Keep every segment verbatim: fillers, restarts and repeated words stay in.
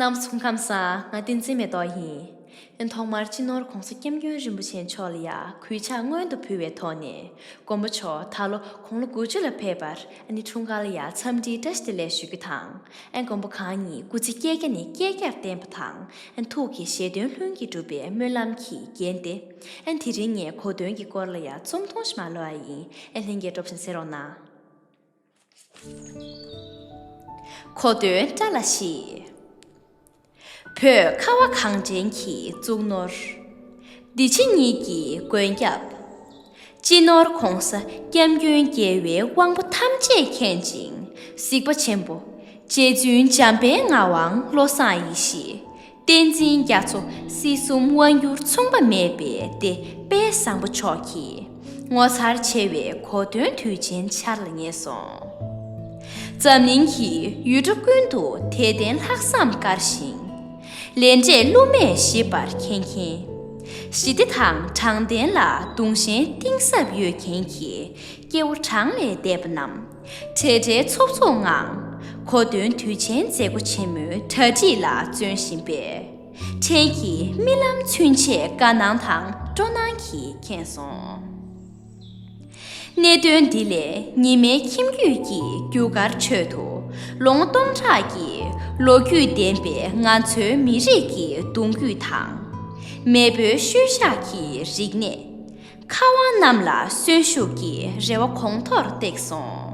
རྣམ་པ་ཚོ་སྐུ་ཁམས་བཟང་། ང་བསྟན་འཛིན་མེ་ཏོག་ཡིན། ཐོག་མར་སྤྱི་ནོར་༸གོང་ས་༸སྐྱབས་མགོན་རིན་པོ་ཆེ་མཆོག་ལ་ཡ་གུས་ཕྱག་སྔོན་དུ་ཕུལ་བའི་ཐོག་ནས། མགོན་པོ་མཆོག་ད་ལོ་དགུང་ལོ་དགུ་བཅུ་ལ་ཕེབས་པར་ཨ་ནི་འཁྲུངས་སྐར་ལ་ཡ་འཚམས་འདྲིའི་བཀྲ་ཤིས་བདེ་ལེགས་ཞུ་རྒྱུ་དང་། ཨ་མགོན་པོ་གང་ཉིད་སྐུ་ཚེ་བསྐལ་བརྒྱ་ནས་བསྐལ་བརྒྱར་བརྟན་པ་དང་། ཨ་ཐུགས་ཀྱི་བཞེད་དོན་ལྷུན་གྱིས་འགྲུབ་པའི་སྨོན་ལམ་གྱིས་བརྒྱན་ཏེ། ཨ་དེ་རིང་ངས་གོ་སྟོན་གྱི་སྐོར་ལ་ཡ་རྩོམ་ཐུང་ཞིག་མར་ཀློག་ཡ་ཡིན། ཨ་ལྷན་རྒྱས་སྤྲོ་པོ་བྱུང་གསན་རོགས་གནང་། གོ་སྟོན་བཀྲ་ལ་ཤིས། བོད་ཁ་བ་གངས་ཅན་གྱི་གཙུག་ནོར། འདི་ཕྱི་གཉིས་ཀྱི་མགོན་སྐྱབས། སྤྱི་ནོར་༸གོང་ས་༸སྐྱབས་མགོན་རྒྱལ་བའི་དབང་པོ་ཐམས་ཅད་མཁྱེན་ཅིང་གཟིགས་པ་ཆེན་པོ། རྗེ་བཙུན་འཇམ་དཔལ་ངག་དབང་བློ་བཟང་ཡེ་ཤེས། བསྟན་འཛིན་རྒྱ་མཚོ་སྲིད་གསུམ་དབང་བསྒྱུར་མཚུངས་པ་མེད་པའི་སྡེ་དཔལ་བཟང་པོ་མཆོག་གིས་ངོ་མཚར་ཆེ་བའི་གོ་སྟོན་དུས་ཆེན་འཆར་ལ་ངེས་སོང་། འཛམ་གླིང་གི་ཡུལ་གྲུ་ཀུན་ཏུ་དད་ལྡན་ལྷག་བསམ་དཀར་ཞིང་། ལས་འབྲས་བསླུ་མེད་ཞིབ་པར་མཁྱེན་མཁན། ཞི་བདེ་དང་དྲང་བདེན་ལ་གདུང་ཞེན་གཏིང་ཟབ་ཡོད་མཁན་གྱི་སྐྱེ་བོ་གྲངས་ལས་འདས་པ་རྣམས་བྲེལ་བྲེལ་འཚུབ་འཚུབ་ངང་གོ་སྟོན་དུས་ཆེན་མཛད་སྒོ་ཆེན་མོའི་གྲ་སྒྲིག་ལ་བརྩོན་བཞིན་པས། ཕྲན་གྱི་རྨི་ལམ་ཚུན་ཆད་དགའ་སྣང་དང་སྤྲོ་སྣང་གིས་ཁེངས་སོང་། གནད་དོན་འདི་ལས་ཉི་མའི་ཁྱིམ་རྒྱུད་ཀྱི་རྒྱུ་སྐར་ཁྲོད་དུ་ལོ་ངོ་སྟོང་ཕྲག་གི་ལོ་རྒྱུས་ལྡན་པའི་ང་ཚོའི་མི་རིགས་ཀྱི་གདུང་རྒྱུད་དང་། མེས་པོའི་ཤུལ་བཞག་གི་རིག་གནས། ཁ་དབང་རྣམས་ལ་གསོན་ཤུགས་ཀྱི་རེ་བ་གོང་མཐོར་བཏེགས་སོང་།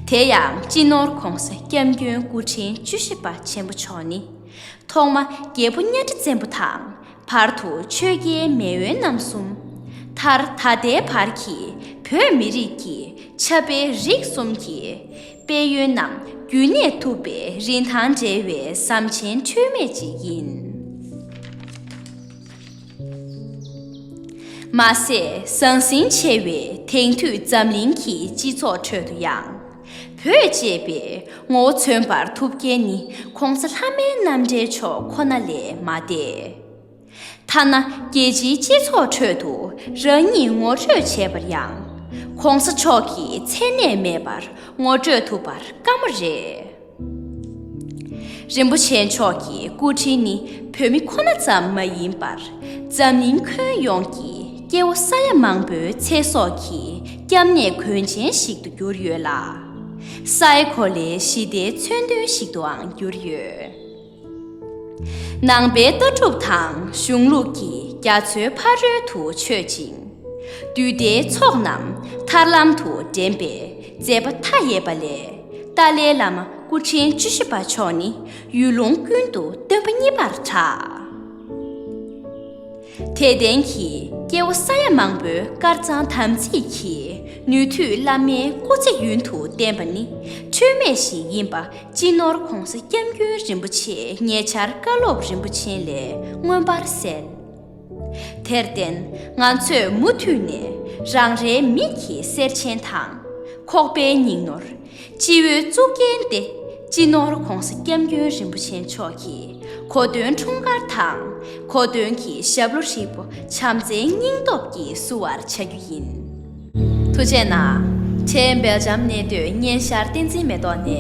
དེ་ཡང་སྤྱི་ནོར་༸གོང་ས་༸སྐྱབས་མགོན་སྐུ་ཕྲེང་བཅུ་བཞི་པ་ཆེན་པོ་མཆོག་ནི། ཐོག་མ་རྒྱལ་པོ་གཉའ་ཁྲི་བཙན་པོ་དང་། བར་དུ་ཆོས་རྒྱལ་མེས་དབོན་རྣམ་གསུམ། མཐར་ད་ལྟའི་བར་གྱི་བོད་མི་རིགས་ཀྱི་ཆབ་དཔལ་རིག་གསུམ་གྱི་དཔལ་ཡོན་རྣམས་རྒྱུན་གནས་ཐུབ་པའི་རིན་ཐང་བྲལ་བའི་ཟམ་ཆེན་འཁྲུལ་མེད་ཅིག་ཡིན། མ་ཟད་ཟང་ཟིང་ཆེ་བའི་དེང་དུས་འཛམ་གླིང་གི་སྤྱི་ཚོགས་ཁྲོད་དུ་ཡང་། བོད་ཅེས་པའི་ངོ་བོ་མཚོན་པར་ཐུབ་མཁན་ནི་༸གོང་ས་ལྷ་མིའི་རྣམ་འདྲེན་མཆོག་ཁོ་ན་ལས་མ་འདས། ཐ་ན་རྒྱལ་སྤྱིའི་སྤྱི་ཚོགས་ཁྲོད་དུ་རང་ཉིད་ངོ་སྤྲོད་བྱས་པར་ཡང་༸གོང་ས་མཆོག་གི་མཚན་གནས་མེད་པར་ངོ་སྤྲོད་ཐུབ་པར་དཀའ་མོ་རེད། རིན་པོ་ཆེ་མཆོག་གི་སྐུ་ཕྲེང་ནི་བོད་མི་ཁོ་ན་ཙམ་མ་ཡིན་པར། འཛམ་གླིང་ཁྱོན་ཡོངས་ཀྱི་སྐྱེ་བོ་ས་ཡ་མང་པོའི་ཚེ་སྲོག་གི་སྐྱབས་གནས་མགོན་ཆེན་ཞིག་ཏུ་གྱུར་ཡོད་ལ། ས་ཡ་གོ་ལའི་ཞི་བདེའི་མཚོན་དོན་ཞིག་ཏུའང་གྱུར་ཡོད། ནང་པའི་ལྟ་གྲུབ་དང་གཞུང་ལུགས་ཀྱི་རྒྱ་མཚོའི་ཕ་རོལ་ཏུ་ཆོད་ཅིང་། འདུས་སྡེའི་ཚོགས་རྣམས་ཐར་ལམ་དུ་འདྲེན་པའི་མཛད་པ་མཐའ་ཡས་པ་ལས། ཏཱ་ལའི་བླ་མ་སྐུ་ཕྲེང་བཅུ་བཞི་པ་མཆོག་ནི་ཡུལ་ལུང་ཀུན་ཏུ་སྟོན་པ་གཉིས་པར་གྲགས། དད་ལྡན་གྱི་སྐྱེ་བོ་ས་ཡ་མང་པོའི་དཀར་གཙང་དམ་ཚིག་གི་ནུས་མཐུས་བླ་མའི་སྐུ་ཚེ་ཡུན་དུ་བརྟན་པ་ནི་འཁྲུལ་མེད་ཞིག་ཡིན་པ། སྤྱི་ནོར་༸གོང་ས་༸སྐྱབས་མགོན་རིན་པོ་ཆེའི་ཉེ་ཆར་བཀའ་སློབ་རིན་པོ་ཆེ་ལས་མངོན་པར་གསལ། དེར་བརྟེན་ང་ཚོས་མུ་མཐུད་ནས་རང་རེའི་མིག་གི་སེར་ཆེན་དང་། ཁོག་པའི་སྙིང་ནོར། སྤྱི་བོའི་གཙུག་རྒྱན་ཏེ། སྤྱི་ནོར་༸གོང་ས་༸སྐྱབས་མགོན་རིན་པོ་ཆེ་མཆོག་གི་གོ་སྟོན་འཁྲུངས་སྐར་དང་། གོ་སྟོན་གྱི་ཞབས་ལོ་ཧྲིལ་པོ་བྱམས་བརྩེའི་སྙིང་སྟོབས་ཀྱིས་བསུ་བར་བྱ་རྒྱུ་ཡིན། ཐུགས་རྗེ་གནང་། ཕྲན་སྦེལ་ཇམ་གནས་སྡོད་སྙན་ཤར་བསྟན་འཛིན་མེ་ཏོག་ནས།